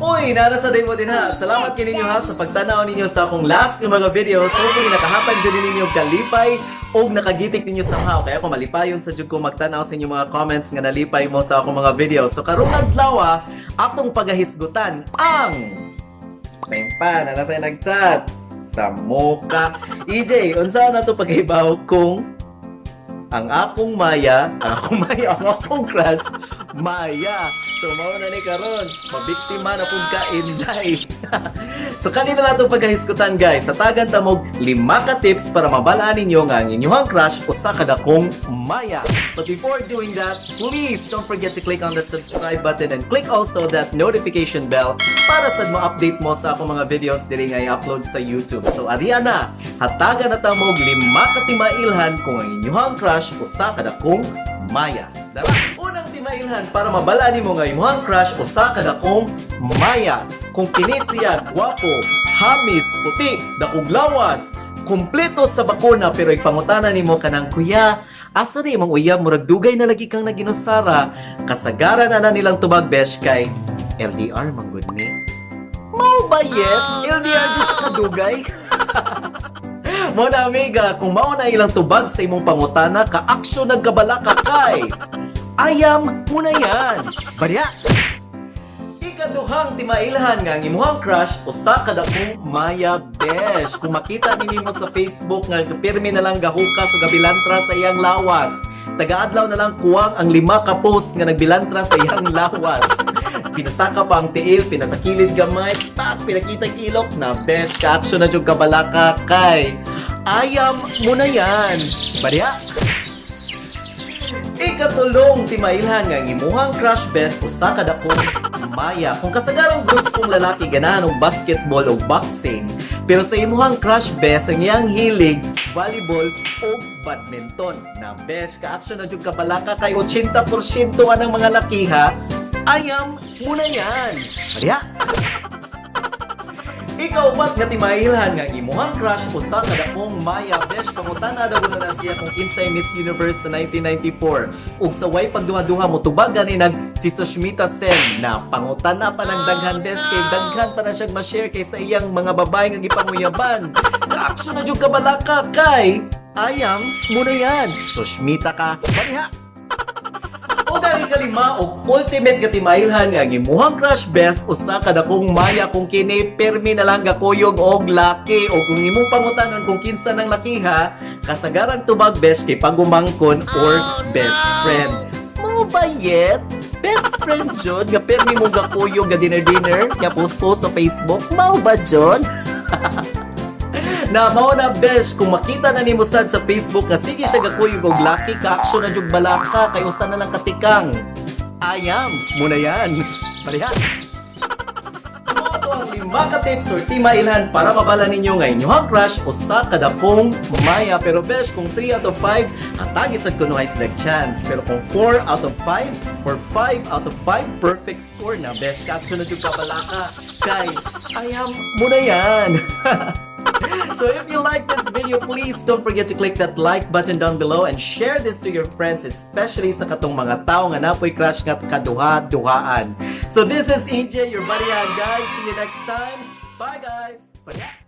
Uy, naa ra sa diay mo dinha. Salamat kaayo ninyo ha sa pagtanaw ninyo sa akong last nga mga videos. Hopefully nakahatag jud ninyo kalipay o nakagitik ninyo somehow. Kaya ako malipayon sa jud ko magtanaw sa inyong mga comments nga nalipay mo sa akong mga videos. So karong adlaw, atong pagahisgutan ang Tempa na nasa nag-chat sa muka. EJ, unsa na to paghibaw kung ang akong Maya, ang akong Maya, ang akong crush, Maya? So, mao na ni karon, mabiktima na pud ka, inday. So, kanina lang itong pagkahisgutan, guys. Sa tagan tamog, lima ka tips para mabalaan ninyo nga ang inyong crush usa ka dakong Maya. But before doing that, please don't forget to click on that subscribe button and click also that notification bell para sad mo-update mo sa akong mga videos diri nga i-upload sa YouTube. So, ariya na, hatagan na tamog lima ka timailhan kung ang inyong crush usa ka dakong Maya. Dara. Unang timailhan para mabalaan nimo nga imong crush usa ka dakong Maya: kung kini siya gwapo, hamis, puti, dakog lawas, kumpleto sa bakuna, pero ipangutana nimo kanang, "Kuya, asa ni imong uyab, murag dugay na lagi kang naginusara?" Kasagaran na na nilang tubag, besh, kay LDR man gud ni. Mao ba yet? LDR jud sa kadugay? Mao na, amiga, kung mao na ilang tubag sa imong pangutana, ka-aksyon nagkabalaka kay ayam mo na yan. Barya! Ikaduhang timailhan nga ang imuhang crush usa ka dakong Maya, besh: kung makita nimo sa Facebook nga pirmi na lang gahukas o gabilantra sa iyang lawas. Tagaadlaw na lang kuwang ang lima ka post nga nagbilantra sa iyang lawas. Pinasaka pa ang tiil, pinatakilid gamay, pak, pinakita ilok na, besh, ka-action na jud kabalaka kay ayam mo na yan. Barya! Ikatulong timailhan nga ang imuhang crush, best, usa ka dakong Maya: kung kasagarang gustong lalaki ganahan og basketball o boxing, pero sa imuhang crush, best, ang iyang hilig volleyball o badminton. Na, best, ka-action na jud kabalaka kay 80% anang mga lakiha, ayam mo na yan. Barya! Ikaupat nga timailhan nga ang imuhang crush usa ka dakong Maya, besh: pangutana daw na siya kung kinsay Miss Universe sa 1994 ug sa way pagduha-duha motubag gani nag si Sushmita Sen na pangutana pa ng daghan, besh, kay daghan pa na siyang ma-share kay sa iyang mga babae nga gipanguyaban. Ka-action na jud kabalaka kay ayam mo na yan. Sushmita ka, baliha! O ang ikalima og ultimate nga timailhan nga ang imuhang crush, best, usa ka dakong Maya: kung kini permi na lang gakuyog og laki o kung imong pangutanon kung kinsa ng lakiha, kasagarang tubag, best, kay pagumangkon or best friend. Mao ba yet? Best friend jud nga permi mo gakuyog, ga dinner dinner, nga post post sa Facebook, mao ba jud? Na mao na, besh, kung makita na nimo sad sa Facebook nga sige siya gakuyog og laki, ka-action na jud balaka kay usa na lang katikang. Ayam mo na yan. Balihan. So mao to ang lima ka tips or timailhan para mabala ninyo nga inyong crush usa ka dakong Maya. Pero besh, kung 3 out of 5, hatagi sad kunohay sila chance. Pero kung 4 out of 5 or 5 out of 5, perfect score na, besh, ka-action na jud kabalaka kay ayam mo na yan. So if you like this video, please don't forget to click that like button down below and share this to your friends, especially sa katong mga tao nga naa poy crush nga kaduha-duhaan. So this is EJ, your buddy, guys. See you next time. Bye, guys. Bye.